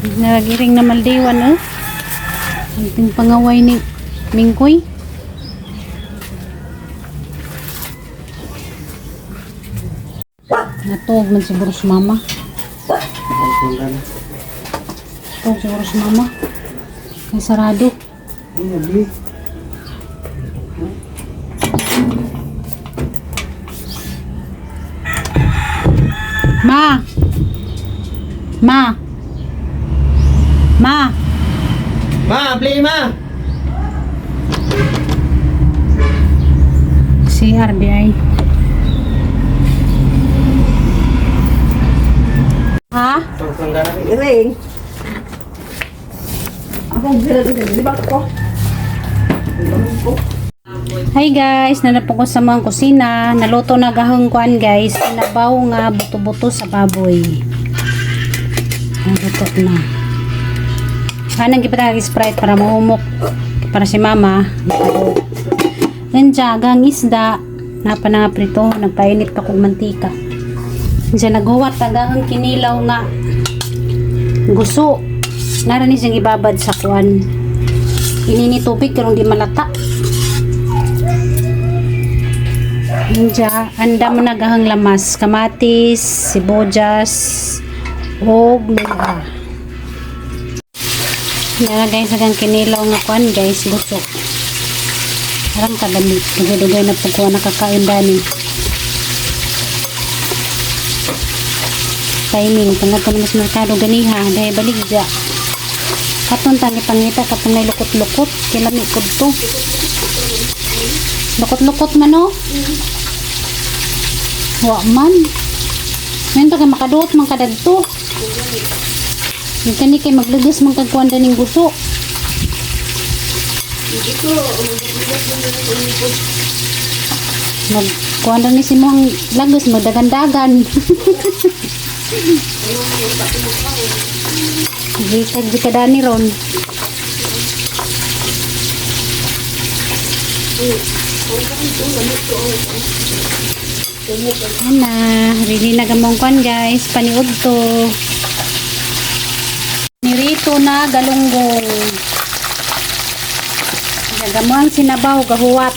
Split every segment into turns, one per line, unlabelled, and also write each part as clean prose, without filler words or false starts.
Naragiring na maldiwan oh. Ang pangaway ni Mingkoy. Natuog man siguro si mama. Tuog siguro si mama. May sarado.
Ay, nabli.
Ma! Ma! Ma!
Ma, play ma!
Si RBI. Ha?
Iring. Ako sila di ba ko?
Hi guys, nanapon ko sa mga kusina. Naluto na gahong kuan guys. Sinabaw nga buto-buto sa baboy. Naluto na. Anang gipatag Sprite para maumok para si mama. Nandiya, gang isda. Napa na nga prito, nagpainit pa kong mantika. Diyan naghuwat tagahang kinilaw nga guso. Naranis siyang ibabad sa kuan. Inini tubig karong di malata. Diya, anda mo nagahang lamas, kamatis, sibuyas, og luya. Nga guys, agang kinilaw nga kuan guys, gusto. Parang kadami, dugay-dugay na pagkuha nakakain dani. Timing, tungod pa naman sa merkado ganiha, dahil balik dya. Katong tangi pangita, katong may lukot-lukot, kilami kod to. Lukot-lukot man oh. Wa man. Ngayon to kay makaduot man kadadto. Yung kani kay maglugos man kag kuan daning guso. Mag kuan ni si mo ang lagos mo dagan-dagan. Gitag di ka dani ron. Ana, ready na gamong kuan guys, paniud to. Nirito na galunggong. Gamo ang sinabaw, gahuwat.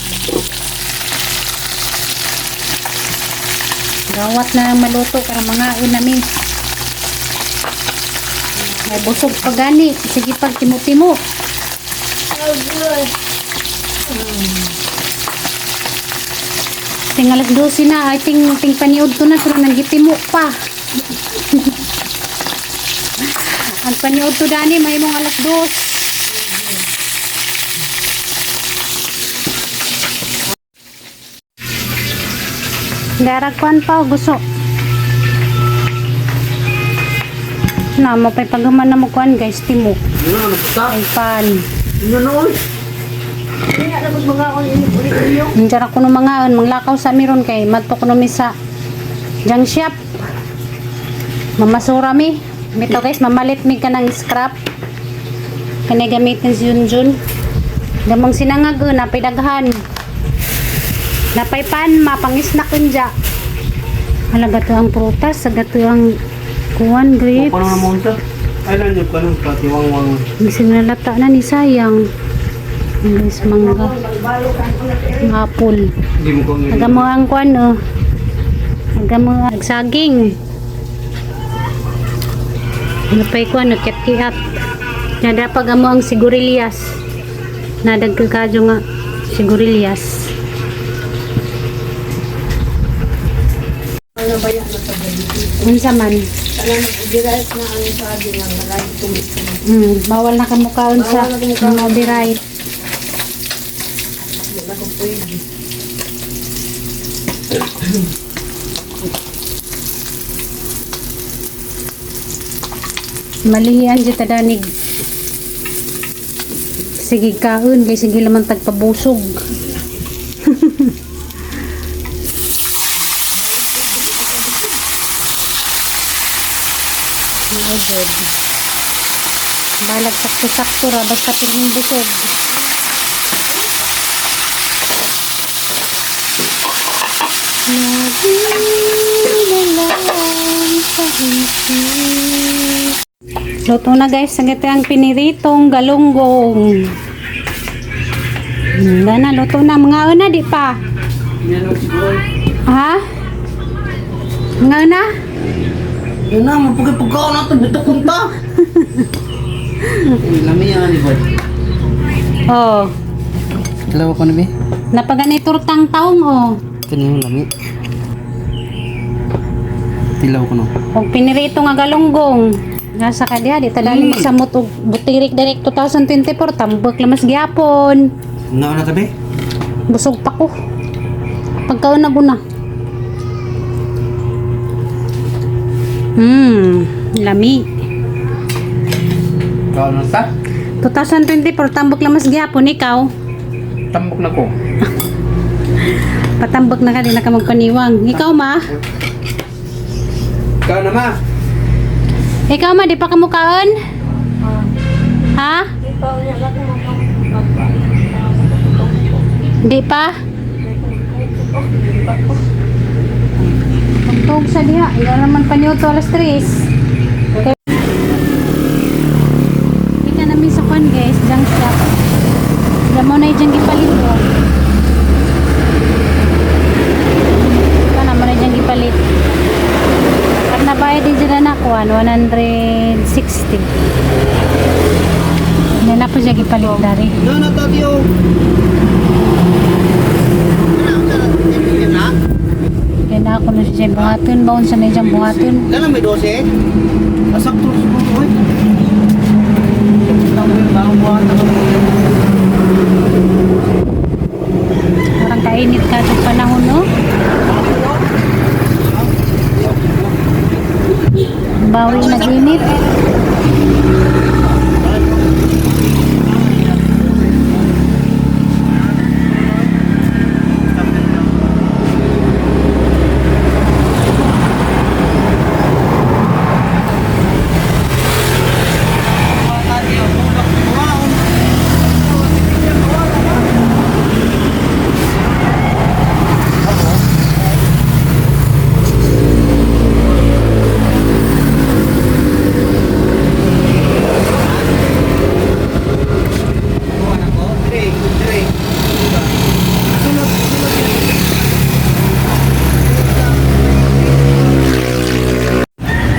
Gawat na maluto para mga nami. May busog pa gani. Sige pag timo-timo. Ting alas 12 na, ay ting, ting paniud to na, pero nanggitimo pa. Ang paniud to dani, may mong alas 2. Darag kuan pa, gusto. Na, mapay paghuman na mo kuan guys, timo.
Ano na puta?
Ay pan.
Ano na oy?
Kaya na mga ako ulit ulit.
Nandiyan ako ng mga manglakaw sa miron kay madto ko mi sa junk shop. Mamasura mi. Mito guys, mamalit mi ka ng scrap. Kanay gamitin si Junjun. Gamong sinangag napay daghan. Napay pan, mapangisnak unja. Hala gato ang prutas, gato ang kuwan grapes.
Paano na mo unsa? Ay lang yun kanang katiwang-wang.
Bisin nalata na ni sayang. Ang guys, mangga. Ang apple.
Hindi mo ko
Aga mo ang kuan oh. Aga mo ang saging. Napay kuan oh, kiat-kiat. Nada pag amo ang sigurilyas. Nadagkakadyo nga sigurilyas.
Ano ba yan?
Unsa man?
Kaya nag-ubirais na ang sabi nga malay tumis.
Bawal na kamukaon sa
Bawal na kamukaon.
mga biray.
Hindi na ko pwede.
Malihian di tadanig. Sige kaon kay sige laman tagpabusog. No good. Balag sakto-sakto ra basta pirming busog. Lagi na lang sa isip. Luto na, guys, ang ito ang piniritong galunggong. Na, luto na. Mga una, di pa.
Yan ang siguro.
Ha? Mga una?
Yun na, mapagpagkaon na ito. Buto kunta. Lami yan ni boy.
Oh.
Dalawa ko na, be.
Napaganiturtang taong, oh.
Ito na yung lami. Tilaw ko no.
Og pinirito nga galunggong. Nasa ka diha, di ta dali magsamot og butirik direct 2024, tambak lamas gyapon.
Nauna tabi?
Busog pa ko. Pagkaon na guna. Lami.
Kaon na ta?
2024, tambak lamas gyapon ikaw.
Tambok na ko.
Patambak na ka, di na ka magpaniwang. Ikaw, ma?
Kaon na, ma.
Ikaw, ma, di pa ka mukaon? Ha?
Di pa unya ba kung
Di pa? Tugtog sa diha. Ikaw naman paniuto alas 3. Okay. Kita namin sa kwan, guys, junk shop. Alam mo na yung diyang gipalit oh. Ito na mo na diyang gipalit. At nabayad din sila na kuwan, 160. Hindi na po siya gipalit dari.
No, na tati oh.
Kaya na ako na siya buhaton. Baon sa na diyang buhaton.
Kaya may 12? Asakto siguro oy.
Parang kainit ka itong panahon, no? Bawi nag-init.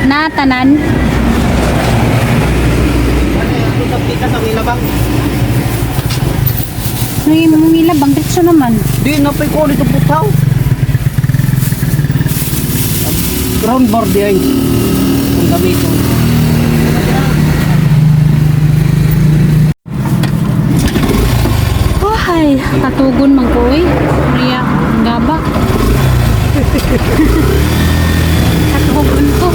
Natanan. Nung imong ilabang, diretso naman.
Di, napay ko ulit ang putaw. Ground board di ay. Ang gamito.
Ay, katugon man ko eh. Maria, ang gaba. Katugon ko.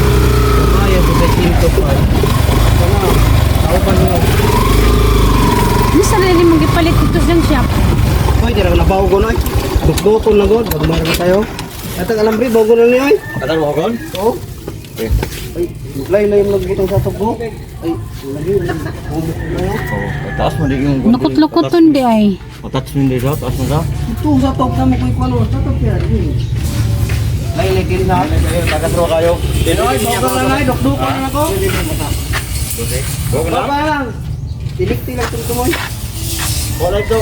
Ay, ako sa tinto pa. Ano? Ako pa niyo.
Misa na rin mong gipalit dito sa shop.
Hoy, dira na bawo ko noy. Dukdukon na god, gagmay ra tayo. Atag alam ri bawo na niyo oy.
Kadal mo kon?
Oo. Ay, lay lay magbutang sa tugbo. Ay, lagi.
Oh, taas mo di yung
Lukot-lukoton di ay.
Attach mo di sa, taas mo sa.
Ito sa top na mo koy kuno, sa top yan. Lay lay kin sa.
Nakatro kayo.
Oy, bawo na nay, dukdukon na ako.
Go na.
Baba lang. Tilik-tilak tong tumoy.
Wala ito.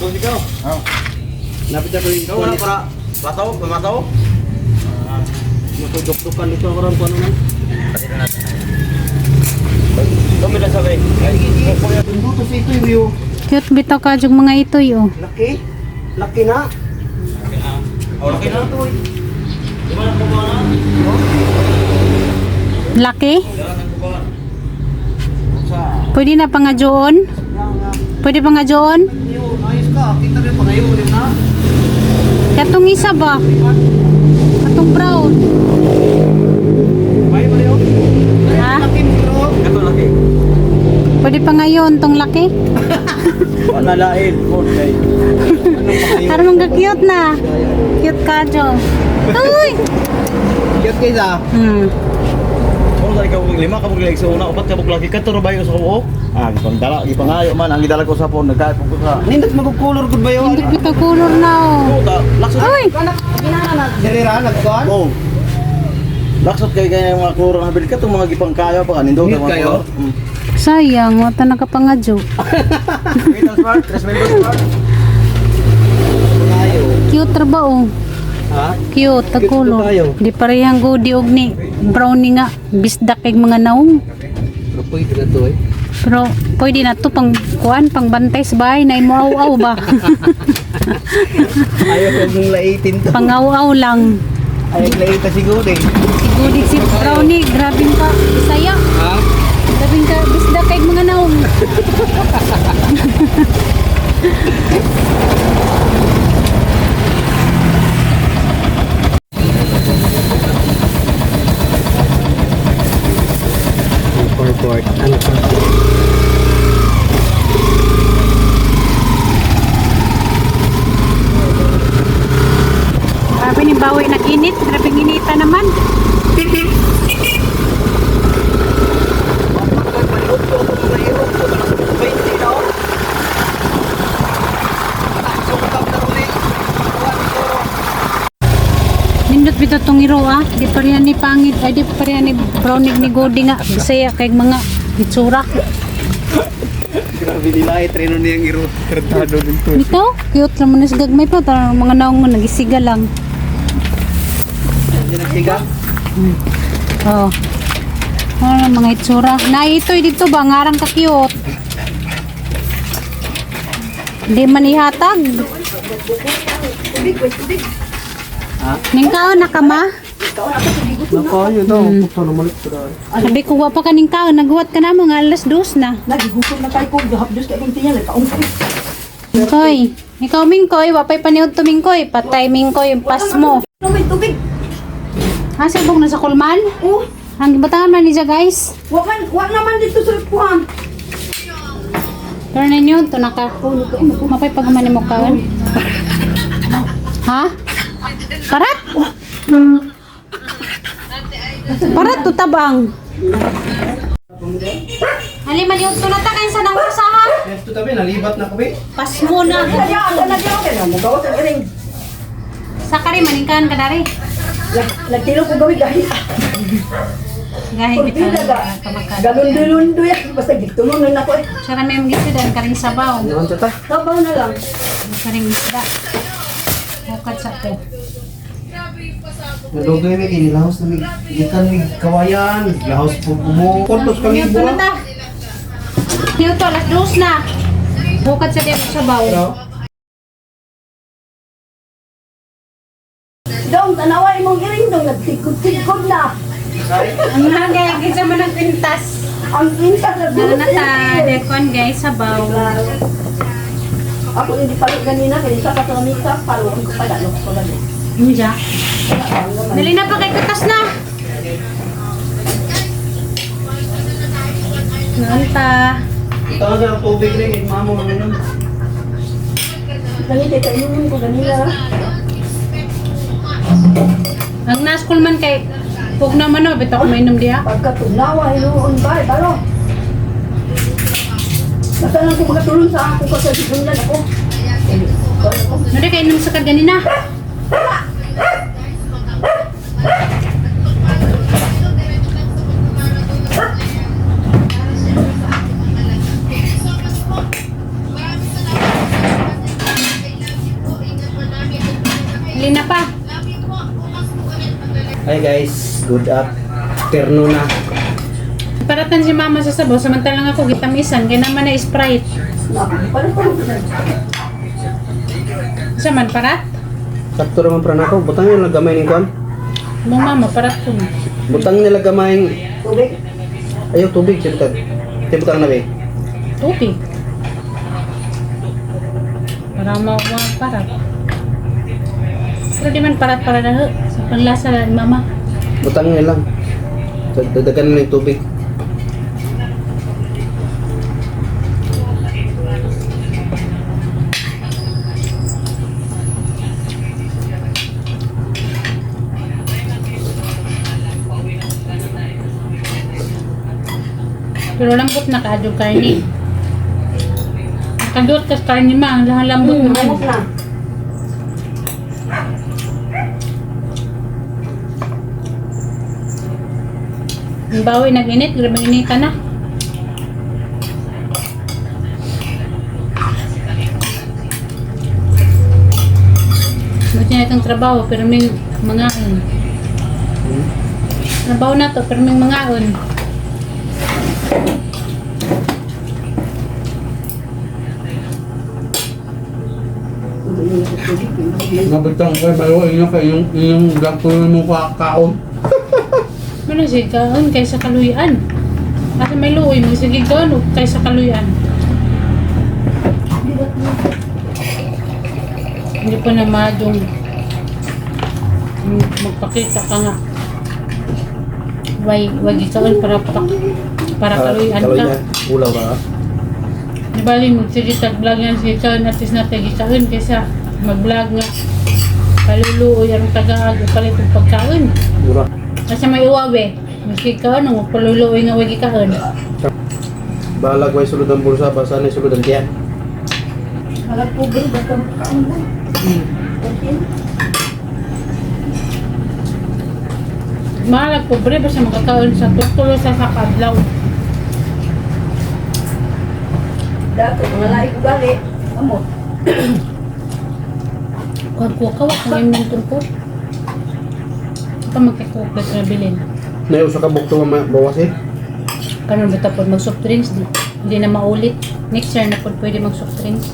Go ikaw. Ah.
Napit ako yung
Ikaw wala para bataw, pamataw.
Matudok-dukan dito ako ron kuno man.
Tumila sa bay.
Tunduto sa ito yung
Cute bitaw ka jug mga itoy oh.
Laki. Laki na.
Oh, laki na.
Laki? Pwede na pangadyoon? Pwede pangadyoon?
Yun, ayos ka. Kita rin pa kayo ulit na.
Katong isa ba? Katong brown.
May ba yun?
Ha?
Laki mo bro.
Ito laki.
Pwede pa ngayon tong laki?
Wala lain. Okay.
Karon mga cute na. Cute ka jo. Uy!
Cute kayo sa.
Kung sa ikaw lima ka bug sa una, upat ka bug laki kadto ra bayo sa kuo. Ah, gipangdala, gipangayo man ang gidala ko sa phone nagkaipon ko sa.
Nindot magkukulor gud ba yun?
Hindi kita color na oh.
Puta, lakso.
Uy!
Anak, ginana na. Dirira, nagkuhan?
Oh. Laksot kay kay mga kloro na habilid katong mga gipangkayo pa kanin do
Mute
mga
kayo?
kloro.
Sayang, wata nakapangadyo.
Wait, smart, tres members smart.
Tayo.
Cute ra ba oh?
Ha?
Cute,
Cute
tagkulo.
tayo.
Di parehang goodie og ni brownie nga. Bisdak kay mga naong.
Pero pwede na to eh.
Pero pwede na to pang kuan, pang bantay sa bahay na imo aw-aw ba?
Ayaw ko mong laitin to.
Pang aw-aw lang.
Ayaw laita siguro eh.
Si goodie si brownie, grabe ka. Bisaya.
Ha?
Grabe ka bisdak kay mga naong.
Report. Ano pa?
Grabe ni bawi nag-init, grabe inita naman. Nindot bitaw tong iro ah. Di pa rin ni pangit, ay di pa rin ni brownie ni Goody nga. Bisaya kay mga itsura.
Grabe nila eh, treno niyang iro. Tratado dito.
Bitaw, cute naman is gagmay pa. Tarang mga naong mo, nagisiga lang.
Hindi nagsiga.
Oh. Ano mga itsura. Na ito dito ba ngarang ka cute. Di man ihatag.
Ha?
Ning kaon na ka ma?
Nako, yun daw. Puto na malit ko daw.
Sabi ko wa pa ka ning kaon, naghuwat ka na mga 2:00 na.
Nagigutom na tayo ko. Gahap Diyos kay kong tiyan. Nagkaong ko.
Mingkoy, ikaw Mingkoy, wa pa'y paniud to Mingkoy. Patay Mingkoy, yung pas mo.
Tubig, tubig.
Ha, sabog na sa kulman?
Oh,
Ang gibatangan man niya guys.
wa man, wa naman dito sa kuan.
Pero ninyo, to naka. Mapay pagman mo kaon. Ha? Parat? Parat to tabang. Ali man yung tunata kayo sa nang usaha.
Ito tabi, nalibat na ko be.
Pas mo na.
Kaya asa na diyo kay mo gawas ang iring.
Sa kari maningkan ka dari.
Nagtilo ko gawin dahil
Gahi
Pulpila
bitaw.
ga. Galundo-lundo ya. Basta gitulong na ako eh.
Siya rami ang gisidan karing sabaw.
Ano ta?
Sabaw na lang.
Karing isda. Bukad sa ko.
Nalugay mi kay nilahos na mi. Gikan mi kawayan, lahos po mo. Kortos kami
Yung
buwa.
tunata. Yung to, 2:00 na. Bukad sa dito sabaw.
Dong, tanawa imong iring dong. Nagtigkod-tigkod na.
Ang hangay, kinsa man ang pintas.
Ang pintas na
Ano na ta, dekon guys, sabaw.
Ako hindi palo ganina kay isa ka sa mika palo ko pala no ko gani.
Hindi. Dali na pa kay kutas na. Nanta.
Tawag ang tubig rin, mamo mo nun.
Gani kay kainumin ko ganina.
Ang naskul man kay pug na man no, bitaw ko mainom diha.
Pagka tugnawa hinuon ba balo. Basta lang ko makatulong sa ako kasi gisundan ako.
No di kay inom sa ganina. Dali na pa.
Hi guys, good afternoon na.
Paratan si mama sa sabaw, samantalang ako gitamisan, kaya naman na Sprite. Sa man parat?
Sakto raman pra nako, butang nila gamay ning kuan.
Mong mama, parat ko.
Butang nila gamay.
Tubig.
Ayaw tubig sibutang. Sibutang na be.
Tubig. Para makuha parat. Pero di man parat para na sa panlasa na ni mama.
Butang nila lang. Dadagan na yung tubig.
Pero lambot na kaadyo karni. Nakadot kas karni ma, ang lambot naman.
Lamok na.
Ang bawi nag-init, grabe inita na. Buti na itong trabaho, pero may mangaon. Trabaho na to, pero may mangaon.
Nabitang kayo, bayo inyo kayo yung inyong vlog ko mo kaon.
Ano si kaon kaysa kaluyan. Asa may luoy, magsige kaon o kaysa kaluyan. Hindi pa na madong magpakita ka nga. Way, wag ikaon para para kaluyan ka.
Ulaw ka.
Di ba rin, magsige tag-vlog yan si ikaon at least natin ikaon kaysa mag-vlog nga kaluluoy ang tagaag o palit og pagkaon.
Mura.
Kasi may uwawe. Maski kaon, ang paluluoy nga wag ikaon.
Balag way sulod ang bulsa, basta na sulod ang tiyan.
Alam po ba, basta makaon mo. Okay.
Mahal pobre basta makakaon sa tutulo sa sakadlaw.
Dato, mga lahi ko gali. Amo.
Kuha ko ka wa kung imong tungkol. Ito magkakuklat na bilin.
Nay usa ka bukto nga bawas eh.
Karon ba tapos mag soft drinks di, hindi na maulit. Next year na po pwede mag soft drinks.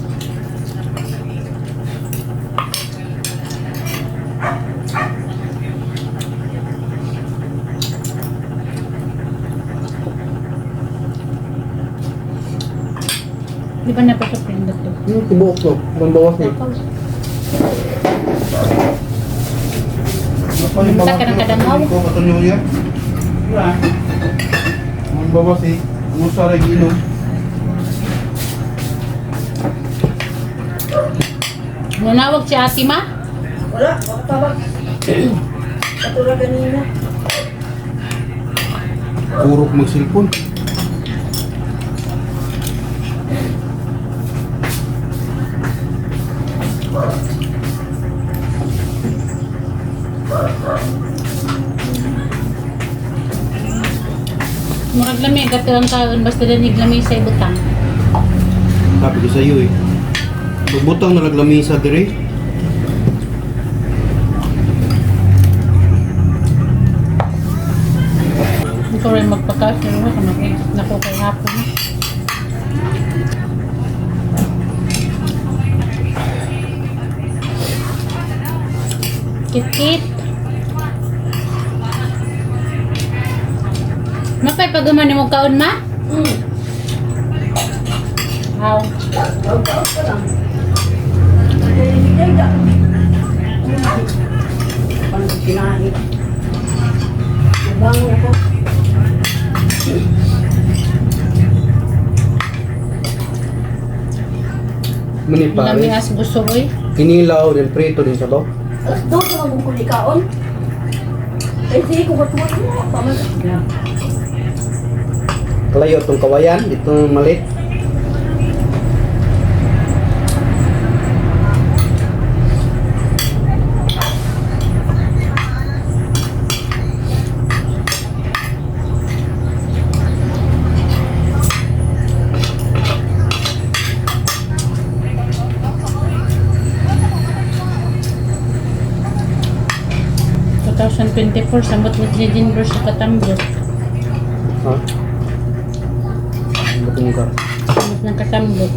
Di ba napasok rin to?
Tibuok to, pambawas ni.
Sa ka ng kadangaw.
Ko kato New Year. Ang bawas eh. Ang usa ra giinom.
Nanawag si ate ma?
Wala, baka tawag. Katura kanina.
Purok mag cellphone.
Murag lami, gato ang kaon, basta danig lami sa ibutang.
Sabi ko sa iyo eh. Pagbutang na laglamisa dire.
Ikaw rin magpakaos, pero ako nako kay hapon. Kit-kit. Mapay pagaman mo kaon ma? Aw.
Tawag-tawag ka lang. Ay, da. Paano ko kinain? Nabangon ako.
Mani
Lami
pare.
as gusto oy.
Kinilaw din prito din sa to.
Alas 2 na magungkol ikaon. Ay, sige, kung katuwa mo, paman.
Kalayo tong kawayan dito malit.
Sa 2024 samot ni Denver sa Katambot.
Ha? Butong ka.
Samot ng Katambot.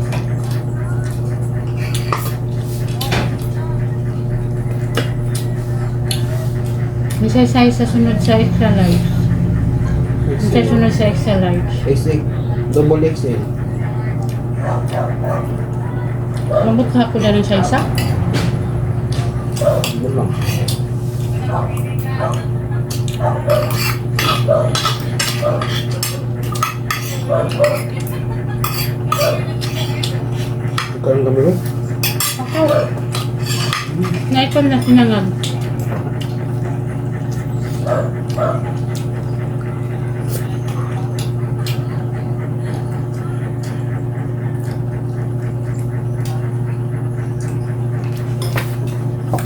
May size sa sunod sa extra large. May size sunod sa extra large.
XL, double XL.
Mabot ka ako na ng size ah.
Double lang. Karon kami ko.
Ako. Naikon na sinangag.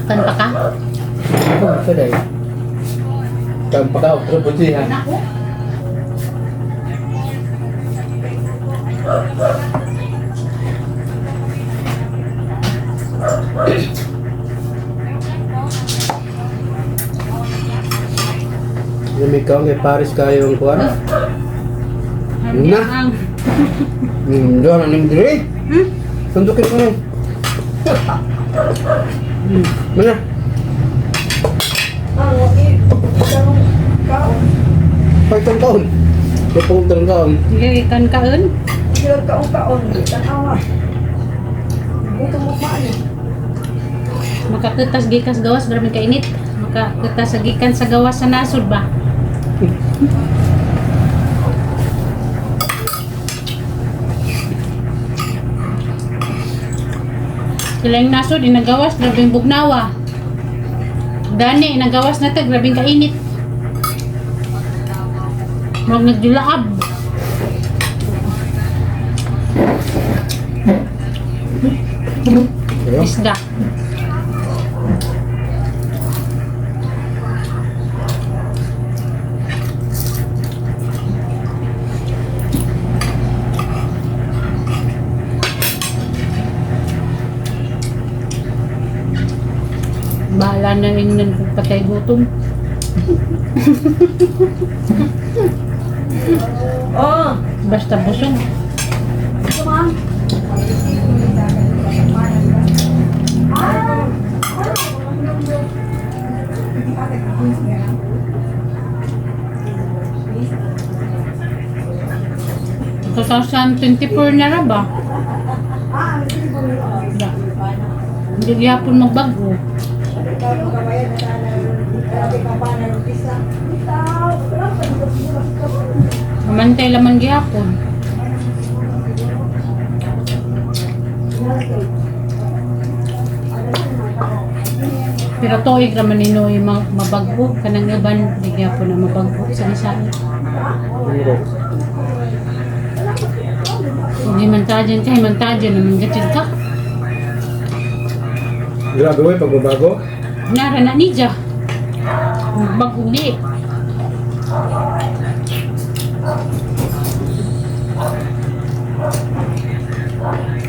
Kanta ka?
Pwede. Kampa ka, pero pwede ha.
Ako?
Lamig ka kay Paris kayo ang kuan. Na.
Ang
Doon ang dire.
Hmm?
Sundukin ko na. Mana?
Ah, okay. Tarong kaon.
Pagtang kaon. May pagtang kaon.
Hindi kan kaon.
Sila kaon kaon. Tanawa. Gutom mo maano.
Makakutas gikas gawas grabe kainit. Makakutas sa gikan sa gawas sa nasod ba. Sila yung nasod, inagawas, grabing bugnawa. Dani, inagawas na to, grabing kainit. Huwag nagjulaab.
Ayo.
Isda. Bahala na rin kung patay gutom.
Oh.
Basta busog.
Ito ma'am.
Ito 2024 na ra ba? Da. Hindi gyapon magbago. Mamantay laman gyapon. Pero tuig raman ni Noy mabago kanang uban di gyapon na mabago sa isa.
Ano?
Hindi man ta dyan kay man ta dyan naman gatid ka.
Grabe way pagbabago.
Nara na niya. Magbago di.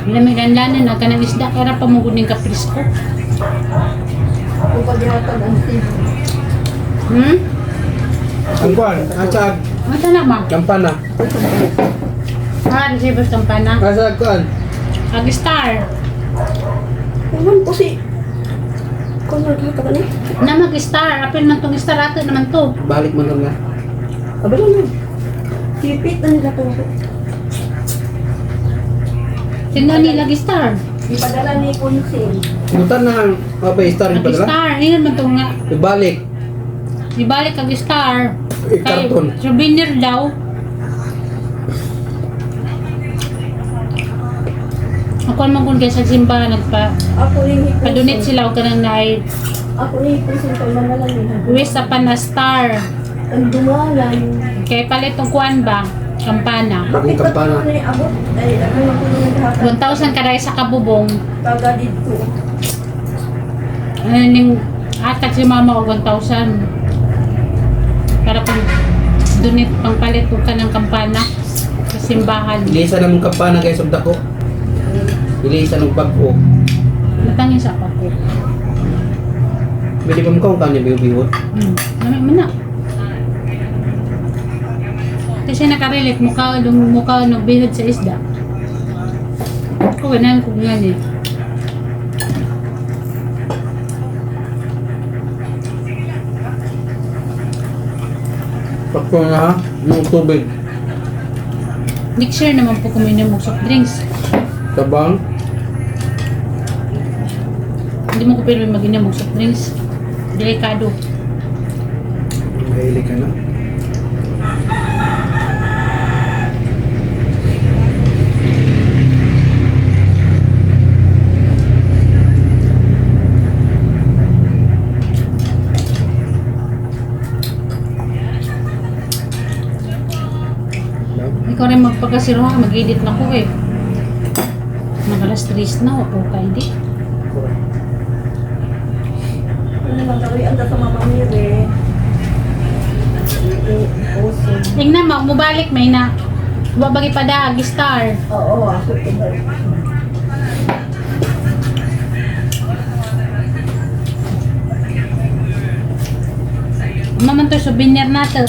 Lamig ang lanan na kanang isda kaya pa mo guning kaprisko.
Kung paghihatag ang tip.
Ang kuan, asa
Mata na ba?
kampana.
Ah, receive kampana.
Asa kuan.
Ag star.
Ewan ko si... Kung naghatag ano?
Na mag star, apil man tong star ato naman to.
Balik man lang na.
Abalo na. Tipit na nila to.
Sino nila gi star?
Ipadala ni Kunsin.
Butan na ang mabay star
Ag
yung padala.
star, ingon man tong nga.
Ibalik.
Ibalik ag star.
Eh, karton.
Kay souvenir daw. Ako man kun kay sa simbahan nagpa
Ako ni Kunsin.
padunit sila og kanang naay
Ako ni Kunsin kay mamalan nila.
wish upon a star.
Ang dumalan.
Kay palit og kuan ba? Kampana.
Bagong
Bakit ba
kampana.
ito na abot? Ay, ano ako nung naghatag?
1,000 kada sa kabubong.
Taga dito.
Ano ning atag si mama og 1,000. Para pang donate pang palit og kanang kampana sa simbahan.
Ilisa na mong kampana guys og dako. Ilisa ng bag-o.
Matangin sa ako.
Bili pa mo kung kanya biyo-biyo.
Lami man na. Kasi nakarelate mukha nung mukha nung bihod sa isda. Ako ganun ko nga eh.
Sakto na ha, yung tubig.
Next year naman po kuminom og soft drinks.
Tabang.
Hindi mo ko pero mag-inom og soft drinks. Delikado.
Mahilig ka na.
Ikaw rin magpagkasiroha, mag-edit na ko eh. Mag alas 3 na, opo ka, hindi.
Ano magawian ta sa Mama Mire? Oso.
Tingnan mo, mubalik may na. Wa bagi pada star.
Oo, ako ito.
Maman to souvenir nato.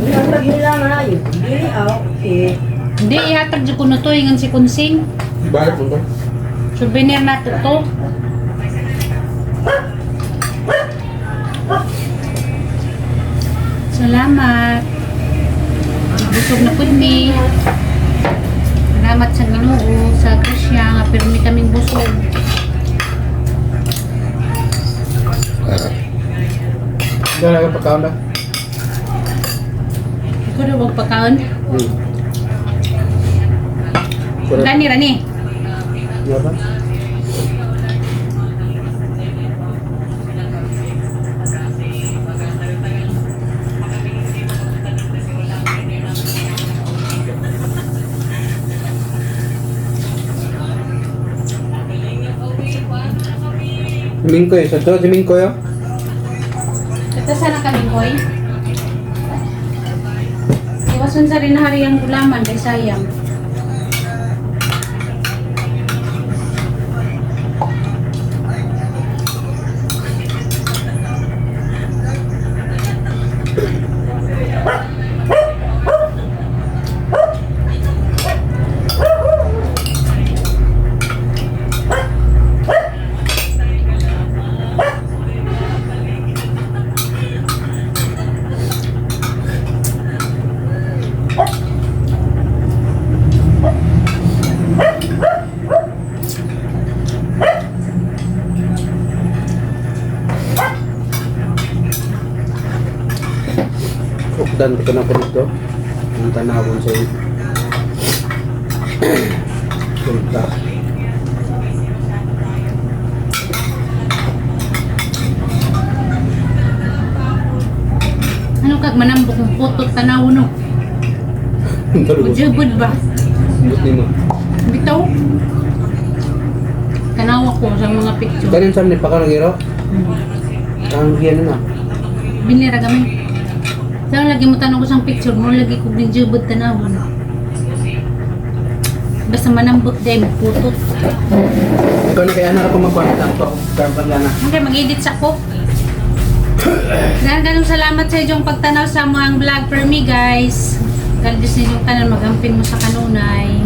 Ihatag nila nga yun. Dili ah, okay.
Hindi ihatag jud kuno to ingon si Kunsing.
Balik mo ba?
Souvenir nato to. Salamat. Busog na pud mi. Salamat sa Ginoo sa grasya nga pirmi kaming busog.
Dala ka pagkaon ba?
Ikaw daw wag pagkaon.
Correct.
Rani rani.
Nga ba? Mingkoy, sa to, si Mingkoy oh.
Ito sana kami koy. Iwasan sa rin hari ang gulaman kay sayang.
Ukdan ko na po dito. Ang tanawon sa iyo. Punta.
Ano kag manambok ng putot tanaw no? Ujubod ba?
Buti mo.
Bitaw. Tanaw ako sa mga picture.
Kanin sa ni pa ka nagiro? Ang giyan na.
Binira kami. Sa lagi mo tanong ko sa picture mo, lagi ko ginjubod tanawon. Basta manambot din, putot.
Ikaw na kaya na ka pumagkwanta to. Karon na.
Okay, mag-edit sa ko. Daghang salamat sa inyong pagtanaw sa mga vlog for me, guys. God bless ninyong tanan, magampin mo sa kanunay.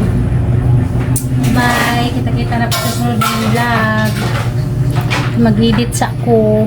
Bye! Kita-kita na po sa sunod ng vlog. Mag-edit sa ko.